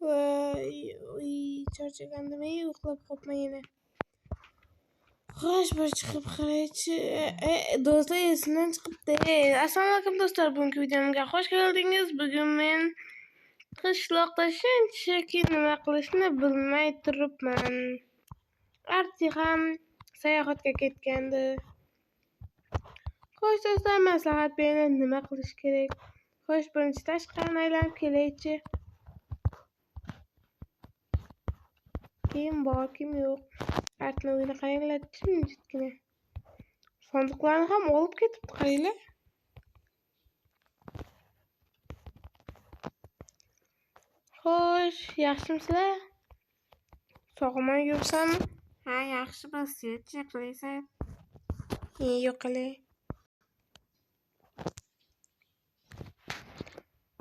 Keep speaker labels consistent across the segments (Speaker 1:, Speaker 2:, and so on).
Speaker 1: Voy, charchagandim, uxlab qolibman yana. Xo'sh, bir chiqib qaraychi. Do'stlar, esimdan chiqibdi. Assalomu alaykum do'stlar, bugungi videomga xush keldingiz. Bugun men qishloqda shunchaki nima qilishni bilmay turibman. Arti ham sayohatga ketgandi. Xo'sh do'stlar, maslahat bering, nima qilish kerak? Xo'sh, birinchi tashqarini aylanib kelaychi. Kim bor, kim yo'q. Artni uyini qaranglar, jimjitgina. Sandiqlarni ham olib ketibdi, qaranglar. Xo'sh, yaxshimisizlar? Sog'man yuribsanmi? Ha, yaxshi, sen-chi, qalaysan? Yo'q, qalay.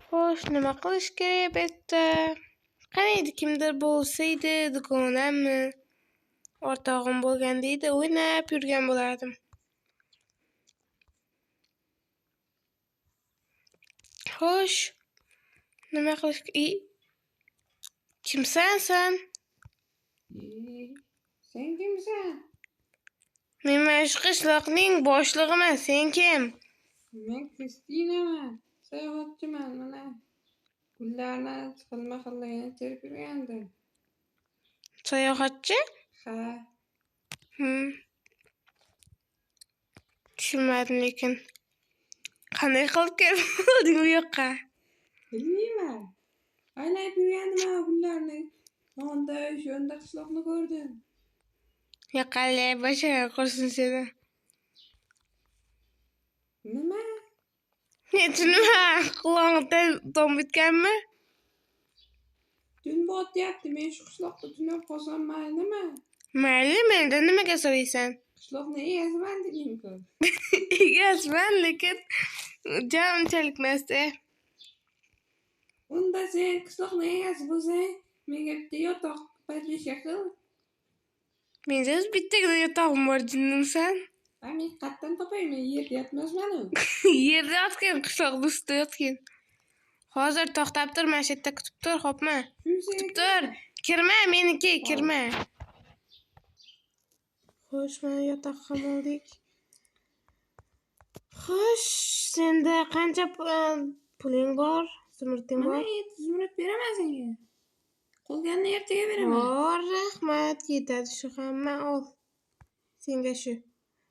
Speaker 1: Xo'sh, nima qilish kerak bu yerda? Qaniydi kimdir bo'lsa edi, dugonammi, o'rtog'im bo'lganda edi, o'ynab yurgan bo'lardim. Xo'sh, nima qilish kimsan sen?
Speaker 2: Sen kimsan?
Speaker 1: Men mana shu qishloqning boshlig'iman, sen kim?
Speaker 2: Men Kristinaman, sayohatchiman, mana gullarni xilma-xilligini terib yurgandim.
Speaker 1: Sayohatchi?
Speaker 2: Ha.
Speaker 1: Tushunmadim lekin. Qanday qilib kelding u yoqqa?
Speaker 2: Bilmayman. Aylanib yurgandim ana gullarni. Onda o'shanda qishloqni ko'rdim.
Speaker 1: Yo'qolay, boshingga qursin seni.
Speaker 2: Nima?
Speaker 1: Nechun nima? Qulog'ingda dom bitganmi?
Speaker 2: Tun botyapti. Men shu qishloqda tunab qolsam maylimi?
Speaker 1: Mayli, mendan nimaga so'raysan?
Speaker 2: Qishloqni egasiman deding-ku.
Speaker 1: Egasiman, lekin ja unchalik emas-da.
Speaker 2: Unda sen qishloqni egasi bo'lsang, menga bitta yotoq podvesha qil.
Speaker 1: Menda o'zi bittagina yotog'im bor, jinnimsan?
Speaker 2: Ha, men qayerdan topay? Men yerda yotmasman-u.
Speaker 1: Yerda yotgin, qishloqni ustida yotgin. Hozir to'xtab tur, mana shu yerda kutib tur, xo'pmi? Kutib tur. Kirma, meniki, kirma. Xo'sh, mana yotoq ham oldik. Xo'sh, senda qancha puling bor? Zumrading bor?
Speaker 2: Mana 7 zumrad beraman senga. Qolganini ertaga beraman.
Speaker 1: Bor, rahmat, yetadi shu hamma, ol. Senga shu.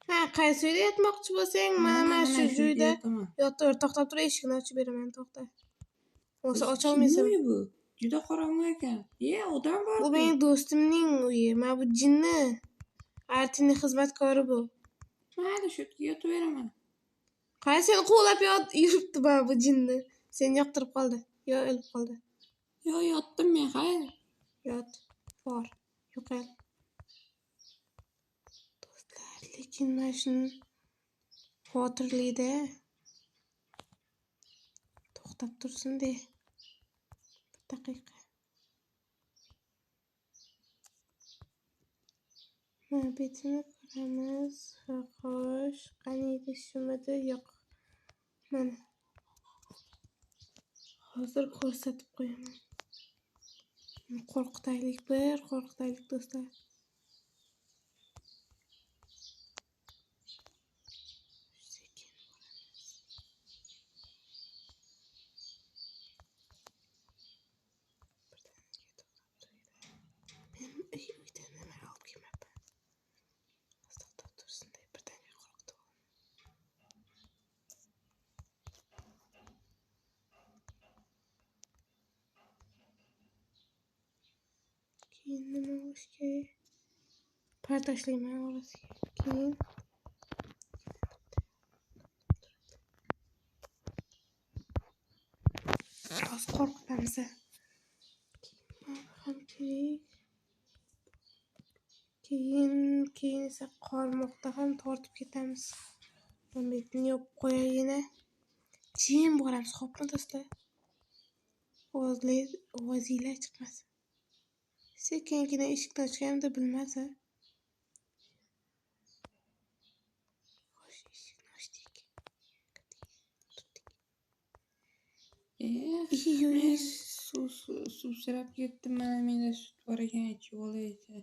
Speaker 1: Ha, qaysi uyda yotmoqchi bo'lsang, mana shu uyda yotaver, to'xtab tur, eshikni ochib beraman, to'xta. Bo'lsa ocha olmaysan.
Speaker 2: Uyi bu. Juda qorong'u ekan. Odam bor.
Speaker 1: Bu mening do'stimning uyi. Mana bu jinni. Artining xizmatkori bu.
Speaker 2: Mayli, shu yerga yotaveraman.
Speaker 1: Qara, seni quvlab yuribdi mana bu jinni. Seni yoqtirib qoldi. Yo, o'lib qoldi.
Speaker 2: Yo, yotdim men, xayr.
Speaker 1: Yot, bor, yo'qol. Do'stlar, lekin mana shuni xotirlaydi. To'xtab tursin-de. Bir daqiqa. Mana betini ko'ramiz. Xo'sh, qaniydi shumidi? Yo'q. Mana. Hozir ko'rsatib qo'yaman. Qo'rqitaylik, bir qo'rqitaylik do'stlar. Sekin boramiz. Birdaniga to'xtab turinglar. Men uydan nima olib kelmabman. To'xtab tursin deb birdaniga qo'rqitib olaman. Keyin nima bo'lishi kerak? Pardoshlayman orasiga. Keyin hozir qo'rqitamiz. Keyin ham kerak. Keyin esa qarmoqda ham tortib ketamiz. Betini yopib qo'yay yana. Jim boramiz, xo'pmi do'stlar? Ovozinglar chiqmasin. Sekingina eshikni ochganimda bilmas-a. Xo'sh, eshikni ochdik. Turdik.
Speaker 2: Dovdirab ketdim. Mana menda sut bor ekan, ichib olaychi.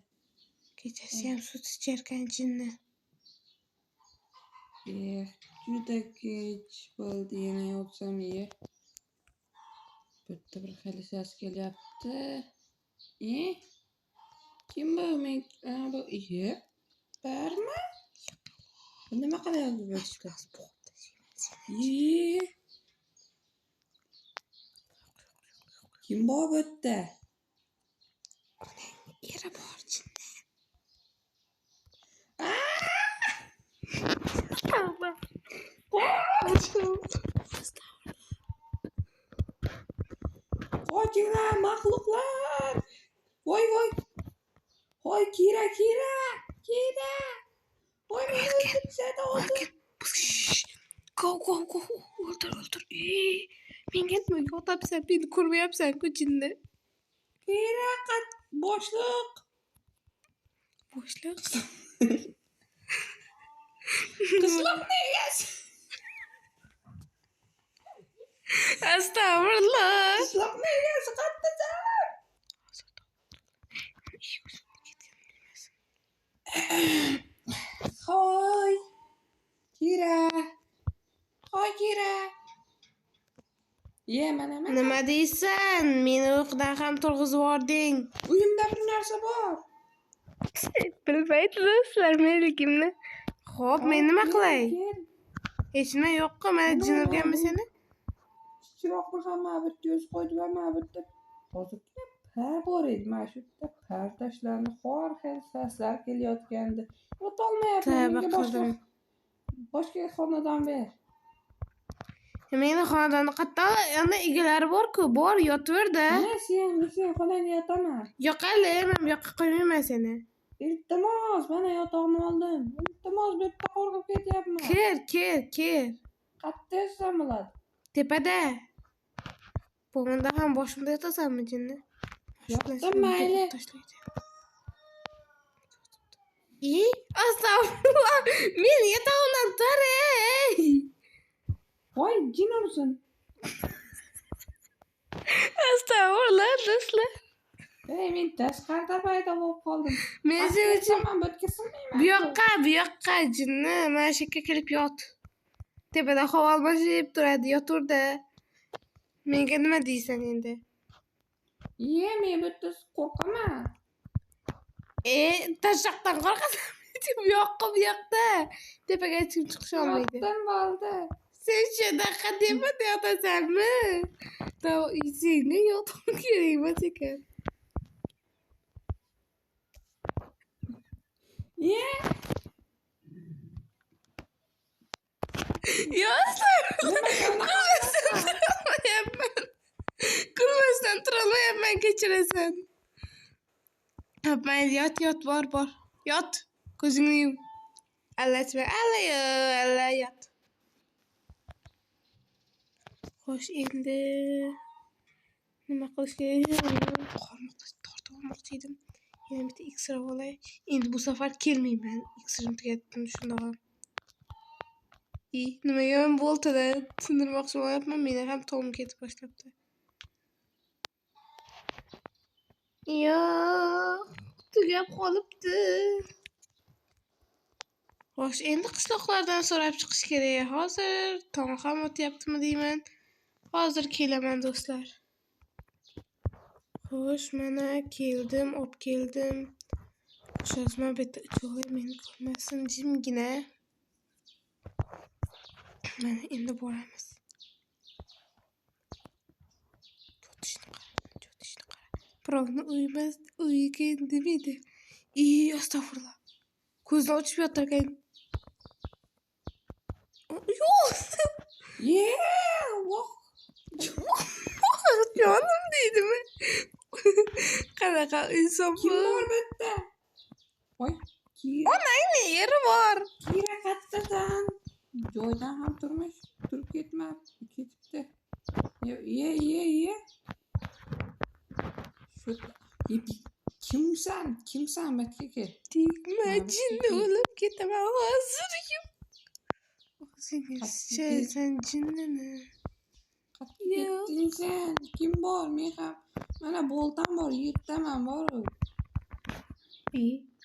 Speaker 1: Kechasi ham sut icharkan jinni.
Speaker 2: Eh, juda kech bo'ldi, yana yotsam ye. Bitta bir xil ses kelyapti. E? Kim bu? Men bu ye. Barmi? Bu nima qilyapti bu yerda? Ye. Kim bor bu yerda?
Speaker 1: Uning eri bor jinni.
Speaker 2: Qochinglar, maxluqlar! Voy voy! Voy Kira, Kira! Kira! Voy meni o'ldirishadi hozir.
Speaker 1: Go go go! O'ldir, o'ldir. Menga nima yotyapsan? Meni ko'rmayapsan-ku jinni.
Speaker 2: Kira, qat boshliq.
Speaker 1: Boshliq.
Speaker 2: Qishloqni egasi.
Speaker 1: Astag'firullah.
Speaker 2: Qishloqni egasi qayerdasan? Hoy. Kira. Hoy Kira. Ye, mana mana.
Speaker 1: Nima deysan? Meni uyqudan ham turg'izib yubording.
Speaker 2: Uyimda bir narsa bor.
Speaker 1: Bilmaydi do'stlar menligimni. Xo'p, men nima qilay?
Speaker 2: Kel.
Speaker 1: Hech nima yo'q-ku, mana jin urganmi seni?
Speaker 2: Chiroqni ham mana bu yerga o'zi qo'ydi va mana bu yerda hozirgina par bor edi. Mana shu yerda par tashlandi, har xil seslar kelayotgandi. Yotolmayapman.
Speaker 1: Tavba
Speaker 2: Menga boshqa
Speaker 1: qildim.
Speaker 2: boshqa xonadon ber.
Speaker 1: Meni xonadonni qayerda ana egalari bor-ku, bor, yotaver-da.
Speaker 2: Nima sen xonangda yotaman.
Speaker 1: Yoqali, men bu yoqqa qo'ymayman seni.
Speaker 2: Iltimos, mana yotog'imni oldim. Iltimos, bu yerda qo'rqib ketyapman.
Speaker 1: Kir, kir, kir.
Speaker 2: Qayerda yotsam bo'ladi?
Speaker 1: Tepada. Bunda ham boshimda yotasanmi jinni?
Speaker 2: Yotdim, mayli.
Speaker 1: Tashlaydi. Astag'firullah. Men yotog'imdan tur, ey.
Speaker 2: Voy, jin ursin.
Speaker 1: Astag'firullah, do'stlar.
Speaker 2: Ey, men tashqarida paydo bo'lib qoldim.
Speaker 1: Men sen uchun
Speaker 2: Man bu yerga sig'mayman.
Speaker 1: bu yoqqa, bu yoqqa jinni, mana shu yerga kelib yot. Tepada havo almashib turadi, yoturda. Menga nima deysan endi?
Speaker 2: Ye, men bu yerda qo'rqaman.
Speaker 1: Tashaqdan qo'rqasan. Bu yoqqa, bu yoqda. Tepaga hech kim chiqisha olmaydi.
Speaker 2: Yotdim bo'ldi.
Speaker 1: Sen shunaqa tepada yotasanmi? Senga yotoq kerak emas ekan.
Speaker 2: Ye,
Speaker 1: Yo'q,
Speaker 2: nimaga unaqa
Speaker 1: kulmasdan turolmayapman. Kulmasdan turolmayapman, kechirasan. Mayli, yot, yot, bor, bor. Yot, ko'zingni yum. Allatma, alla alla yot. Xo'sh, endi nima qilish kerak? Qorni tortib olmoqchi edim. Yana bitta iksir olay. Endi bu safar kelmayman. Iksirimni tugatdim shundoq ham. Nimaga men boltada sindirmoqchi bo'lyapman, meni ham tog'im ketib boshlabdi. Yo'q, tugab qolibdi. Xo'sh, endi qishloqlardan so'rab chiqish kerak. Hozir tong ham o'tyaptimi deyman. Hozir kelaman do'stlar. Xo'sh, mana keldim, olib keldim. Xo'sh, bu yerda ichib meni ko'rmasin jimgina. Mana endi boramiz. Yotishni qara, yotishni qara. Birovni uyi emas, uyiga demaydi. Astag'firullah. Ko'zni ochib yotarkan. Yo'q.
Speaker 2: Ye, voh.
Speaker 1: Jonim deydimi? Qanaqa inson
Speaker 2: Kim
Speaker 1: bu?
Speaker 2: bor bu yerda? Voy, Kira.
Speaker 1: Onangni eri bor.
Speaker 2: Kira qayerdasan? Joydan ham turmish, turib ketmabdi, ketibdi. Ye, ye, ye. Shu kimsan? Kimsan bu yerga kel?
Speaker 1: Tegma, jinni o'lib ketaman hozir. O'zing sen jinnini.
Speaker 2: Qayerga ketding sen? Kim bor? Men ham mana Boltam bor, yirtaman bor.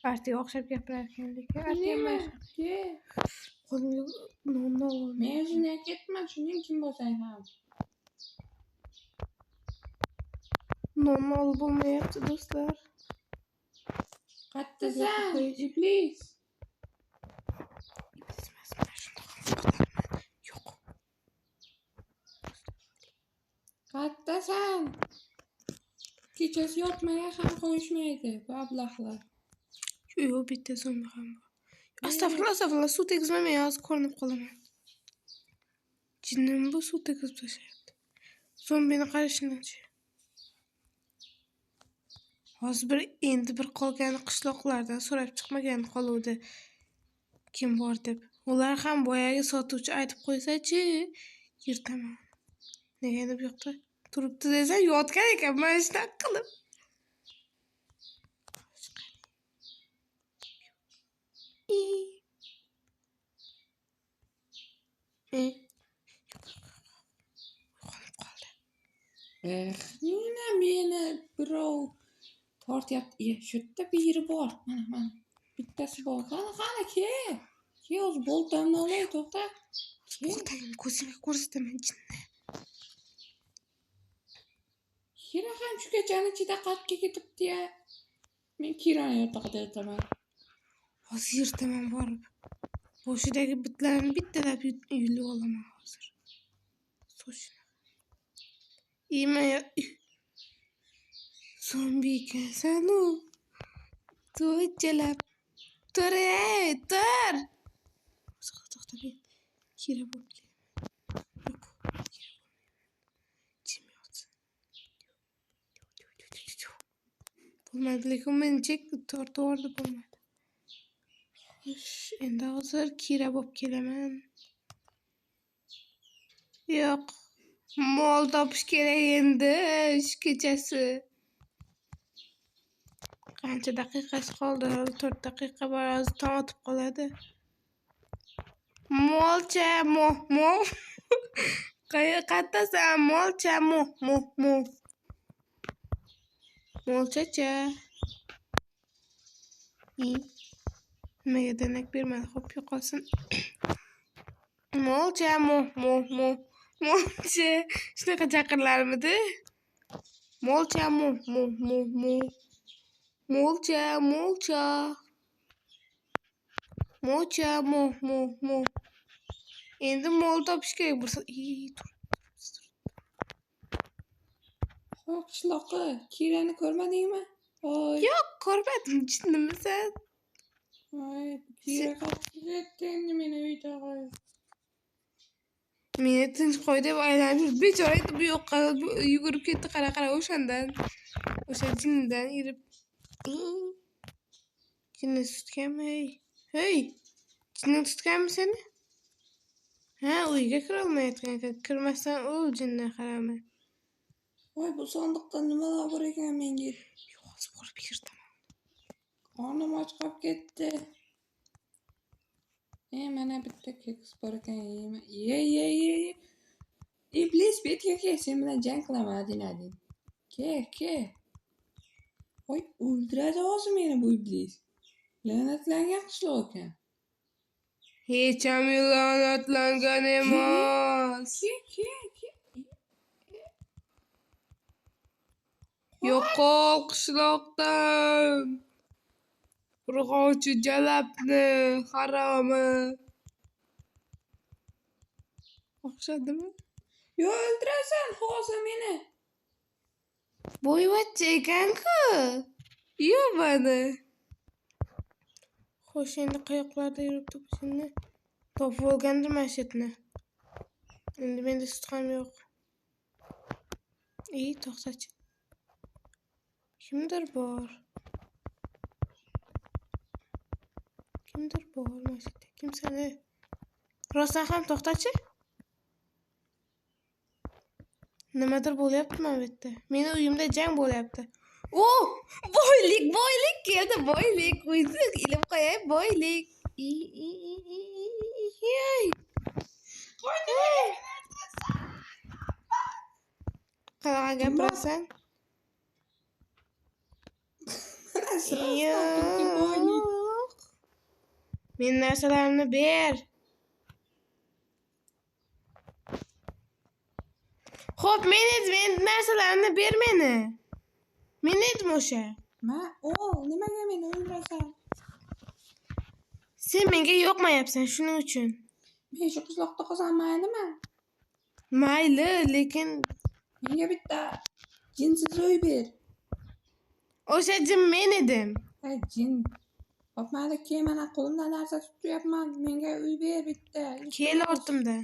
Speaker 1: Artiga o'xshab gapirar ekan lekin Artiga
Speaker 2: Nima? Ke.
Speaker 1: Qo'limga nonni ololmayman.
Speaker 2: Men shunday ketma, shuning kim bo'lsang ham.
Speaker 1: Nonni olib bo'lmayapti do'stlar.
Speaker 2: Qattasan, iblis.
Speaker 1: Iblis emas, mana shundoq ham ko'tarman. Yo'q.
Speaker 2: Qattasan. Kechasi yotmagan ham qo'yishmaydi bu ablahlar.
Speaker 1: Yo'q, bitta zombi ham bor. Astag'firullah, astag'firullah, suv tegizma, men hozir ko'rinib qolaman. Jinnim bu suv tegizib tashlayapti. Zombini qarashini-chi. Hozir bir endi bir qolgan qishloqlardan so'rab chiqmagan qoluvdi. Kim bor deb. Ular ham boyagi sotuvchi aytib qo'ysa-chi, yirtaman. Nega endi bu yoqda turibdi desam, yotgan ekan mana shunaqa qilib. Uyg'onib qoldi.
Speaker 2: Eh, nima meni birov tortyapti. Shu yerda biri bor. Mana, mana. Bittasi bor. Qani, qani, ke. Ke, o'zi boltamni olay, to'xta.
Speaker 1: Boltangni ko'zingga ko'rsataman, jinni.
Speaker 2: Kira ham shu kechani ichida qayerga ketibdi-ya? Men Kirani yotog'ida yotaman.
Speaker 1: Hozir yirtaman borib. Boshidagi bitlarni bittalab yulib olaman hozir. Sochini. Iyman, zombi ekansan-u. To'ychalab. Tur, ey, tur. To'xta, men Kira bo'lib kelaman. Yo'q, Kira bo'lmayman. Jim yotsin. Bo'lmadi, lekin meni chek tortib yubordi, bo'lmadi. Xo'sh, endi hozir Kira bo'lib kelaman. Yo'q, mol topish kerak endi shu kechasi. Qancha daqiqasi qoldi? Hali 4 daqiqa bor, hozir tong otib qoladi. Molcha, mo, mo. Qayerdasan, molcha, mo, mo, mo. Molchacha. Nimaga danak bermadi? Xo'p, yo'qolsin. Molcha, mo, mo, mo. Molcha. Shunaqa chaqirilarmidi? Molcha, mo, mo, mo, mo. Molcha, molcha. Molcha, mo, mo, mo. Endi mol topish kerak bo'lsa, tur, tur.
Speaker 2: Xo'p, qishloqi, Kirani ko'rmadingmi? Voy.
Speaker 1: Yo'q, ko'rmadim, jinnimisan?
Speaker 2: Voy, Kira qayerga ketdi endi meni uyda qo'yib?
Speaker 1: Meni tinch qo'y deb aylanib yurdi. Bechora endi bu yoqqa yugurib ketdi, qara, qara o'shandan. O'sha jinnidan yurib. Jinni tutganmi? Hey, jinni tutganmi seni? Ha, uyga kira olmayotgan ekan. Kirmasdan o'l jinni harami.
Speaker 2: Voy, bu sandiqda nimalar bor ekan menga?
Speaker 1: Yo'q, hozir borib yirtaman.
Speaker 2: Qornim och qolib ketdi. Mana bitta keks bor ekan, yeyman. Ye, ye, ye, ye. Iblis, bu yerga kel, sen bilan jang qilaman adin-adin. Ke, ke. Voy, o'ldiradi hozir meni bu iblis. La'natlangan qishloq ekan.
Speaker 1: Hech ham la'natlangan emas.
Speaker 2: Ke, ke, ke.
Speaker 1: Yo'qol qishloqdan. Urg'ochi jalabni haromi. O'xshadimi?
Speaker 2: Yo, o'ldirasan hozir meni.
Speaker 1: Bo'yvachcha ekan-ku. Yo'q, Xo'sh, endi qayoqlarda yuribdi bu jinni? Topib olgandir mana shu yerni. Endi menda sut ham yo'q. To'xtachi. Kimdir bor. Kimdir bor mana shu yerda. Kimsan, ey? Rostdan ham to'xtachi. Nimadir bo'lyapti mana bu yerda. Meni uyimda jang bo'lyapti. O, boylik, boylik keldi, boylik. Uyni ilib qo'yay, boylik. I, i, i, i, i, i, i. Qanaqa gapirasan?
Speaker 2: Ras, rostdan tulki boylik.
Speaker 1: Yo'q. Men narsalarimni ber. Xo'p, men edim, men narsalarimni ber meni. Men edim o'sha.
Speaker 2: Ma, ol, nimaga meni o'ldirasan?
Speaker 1: Sen menga yoqmayapsan, shuning uchun.
Speaker 2: Men shu qishloqda qolsam maylimi?
Speaker 1: Mayli, lekin
Speaker 2: Menga bitta jinsiz uy ber.
Speaker 1: O'sha jin men edim.
Speaker 2: Ay, jin. Hop, mayli, kel, mana qo'limda narsa tutyapman. Menga uy ber bitta.
Speaker 1: Kel ortimdan.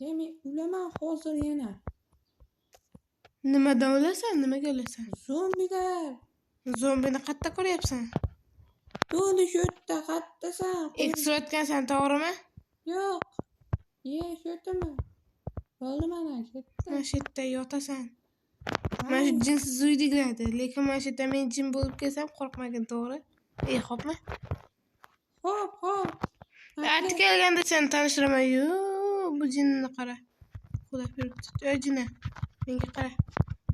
Speaker 2: E, men o'laman hozir yana.
Speaker 1: Nimadan o'lasan? Nimaga o'lasan?
Speaker 2: Zombilar.
Speaker 1: Zombini qayerda ko'ryapsan?
Speaker 2: Bo'ldi, shu yerda, qayerdasan?
Speaker 1: Eksirayotgansan, to'g'rimi?
Speaker 2: Yo'q. Ye, shu yerdami? Bo'ldi, mana ketdi.
Speaker 1: Mana shu yerda yotasan. Mana shu jinsiz uydagilardi, lekin mana shu yerda men jin bo'lib kelsam qo'rqmagin, to'g'ri? Xo'pmi?
Speaker 2: Xo'p, xo'p.
Speaker 1: Ati kelganda seni tanishtiraman. Yo', bu jinni qara. Xudo yuribdi. Ey jinni, menga qara.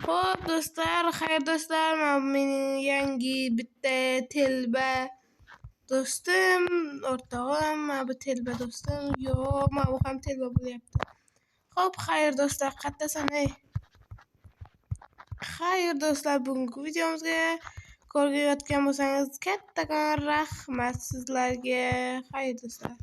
Speaker 1: Xo'p, do'stlar, xayr do'stlar, mana bu mening yangi bitta telba do'stim, o'rtog'im, mana bu telba do'stim. Yo'q, mana bu ham telba bo'lyapti. Xo'p, xayr do'stlar, qayerdasan ey? Xayr do'stlar, bugungi videomizga ko'rayotgan bo'lsangiz kattakon rahmat sizlarga. Xayr do'stlar.